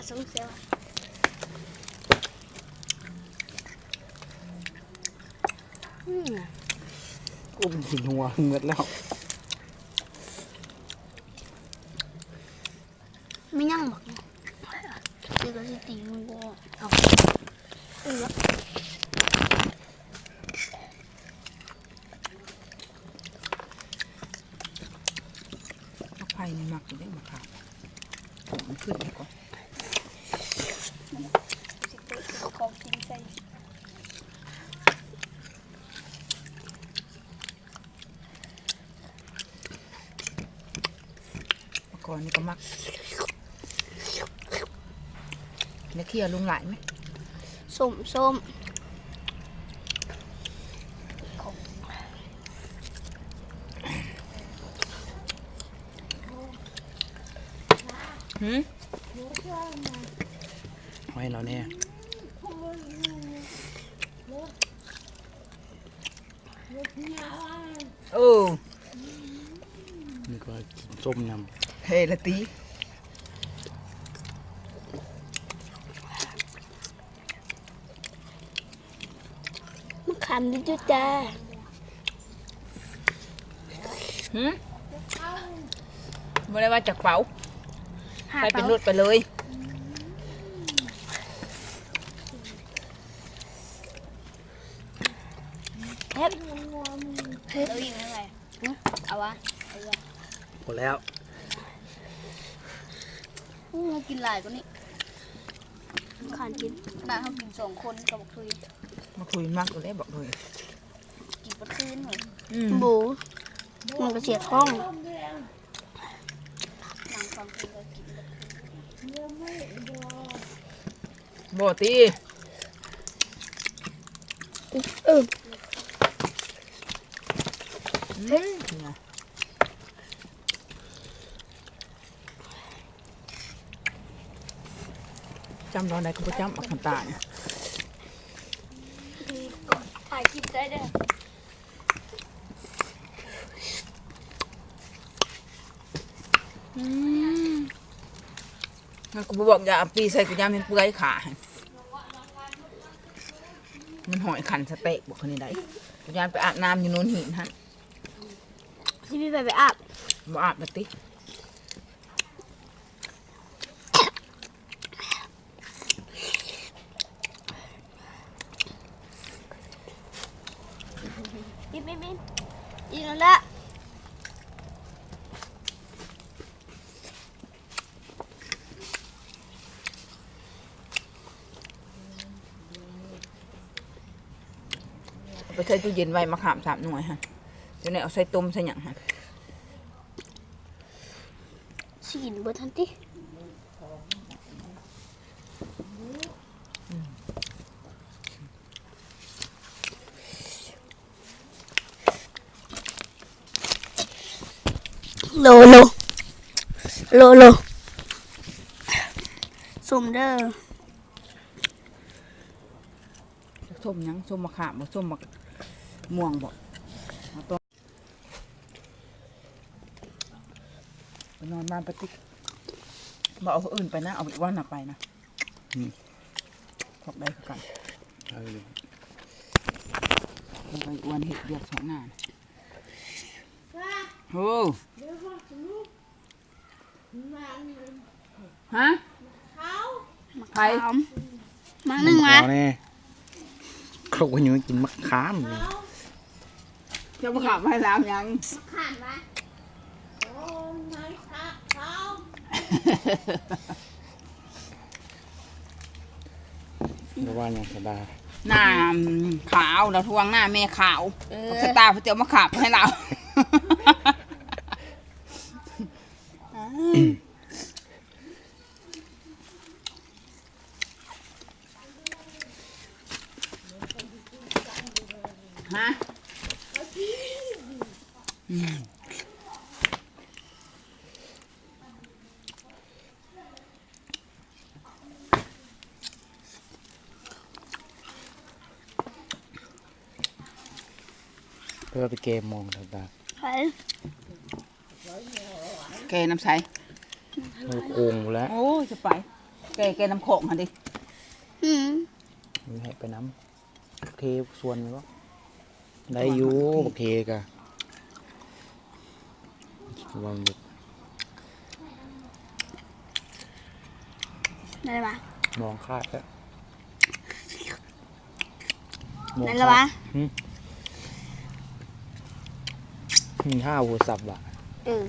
ສົງເສຍວ່າ ອືມ ກຸ້ມຊິຫົວເໝິດແລ້ວ. ມີຫຍັງບັກນີ້? ຊິກໍຊິຕີມັນບໍ່ອອກ. ເອົາ ເອີ ໝາກໄຜ່ນີ້ມັກຢູ່ເດ້ ໝາກຂາມ ມັນຂຶ້ນກ່ອນ. ຊິເຕະເປັນຂອງກິນໃສ່. ໝາກກອນນີ້ກໍມັກ. ແລ້ວເຄັ່ຍລົງຫຼາຍໄໝ? ສົ້ມໆ. ຫື? ໃຫ້ລາວແດ່. ໂອ້ ນີ້ກໍກິນສົ້ມນຳ ເພລະຕິ ມະຂາມດີຢູ່ຈ້າ. ຫື? ບໍ່ໄດ້ວ່າຈັກເປົາ ໃສ່ເປັນລົດໄປເລີຍ. ເຜັດ ເຜັດ ເອົາອີກໄດ້ໄຫມ? ເອົາວະ ເອົາວະ ພໍແລ້ວ. ໂອ້ ເຮົາກິນຫຼາຍກວ່ານີ້ ຂ້ານກິນ ຂະໜາດເຮົາກິນສອງຄົນກັບບັກທຸຍ. ບັກທຸຍມັກຢູ່ເດ້ ບັກທຸຍ ກິນເບິດຄືນເລີຍ. ອືມ ບໍ່ ມັນກໍເສຍທ້ອງ. ນັ່ງຟັງເພງກໍກິນເບິດຄືນ ບໍ່ຕິ. ເອີ ອືມ ຈຳຕອນໃດກໍບໍ່ຈຳ ບັກຄັນຕານ. ຖ່າຍຄລິບໄດ້ເດີ້. ອືມ ແລ້ວກໍບໍ່ບອກ ຢ່າເອົາປີໃສ່ ກູຢ້ານມັນເປື່ອຍຂາ. ມັນຫອຍຄັນສະເຕັກ ບອກຄົນນີ້ໄດ້. ກູຢ້ານໄປອາບນ້ຳຢູ່ໂນນຫີນຫັ້ນ. ຊິມີໃຜໄປອາບ? ບໍ່ອາບລະຕິ. ອີກ ອີກ ອີກ ອີກແລ້ວລະ. ເອົາໄປໃສ່ຕູ້ເຢັນໄວ້ ມະຂາມສາມໜ່ວຍຫັ້ນ ຈະໄດ້ເອົາໃສ່ຕົ້ມໃສ່ຫຍັງຫັ້ນ. ຊິກິນເບິດຫັ້ນຕິ? ໂລໂລ ໂລໂລ ສົ້ມເດີ້. ສົ້ມຫຍັງ? ສົ້ມມະຂາມບໍ່? ສົ້ມມະມ່ວງບໍ່? ເອົາຕົວ ໄປນອນບ້ານປາຕິກ ບໍ່ເອົາຜູ້ອື່ນໄປນະ ເອົາໄອ້ອ້ວນນະໄປນະ. ອືມ ພວກໃດຄືກັນ ເອີ ໄອ້ອ້ວນເຮັດວຽກສອງງານ. ໂອ້ ຮະ? ມະຂາມ ໝາກໜຶ່ງມາ ເອົາແນ່ ເຂົາກໍຍັງກິນມະຂາມຢູ່. ເຈົ້າມາຂາມໃຫ້ລາວຫຍັງ? ມາຂາມວະ? ໂອ້ຍ ມາຂາມ ບໍ່ວ່າຫຍັງກໍໄດ້ ໜ້າຂາວ ລາວທວງໜ້າແມ່ຂາວ. ເອີ ບັກສະຕາເພິ່ນເອົາມາຂາມໃຫ້ລາວ. ຮະ? ອືມ ເພື່ອໄປແກ່ມອງຕ່າງໆ ໃຜ? ແກ່ນຳໃສ? ໂອ້ ໂກງແລ້ວ. ໂອ້ຍ ຈະໄປ ແກ່ ແກ່ນ້ຳຂອງຫັ້ນເດ້. ອືມ ມີໃຫ້ໄປນຳ. ເທສວນນີ້ບໍ່? ໄດ້ຢູ່ ບັກເທກະ ລອງດູ. ໄດ້ລະຫວາ? ມອງຂາດແລ້ວ ໄດ້ລະຫວາ? ຫືມ ມີຫ້າໂທລະສັບຫວາ? ເອີ.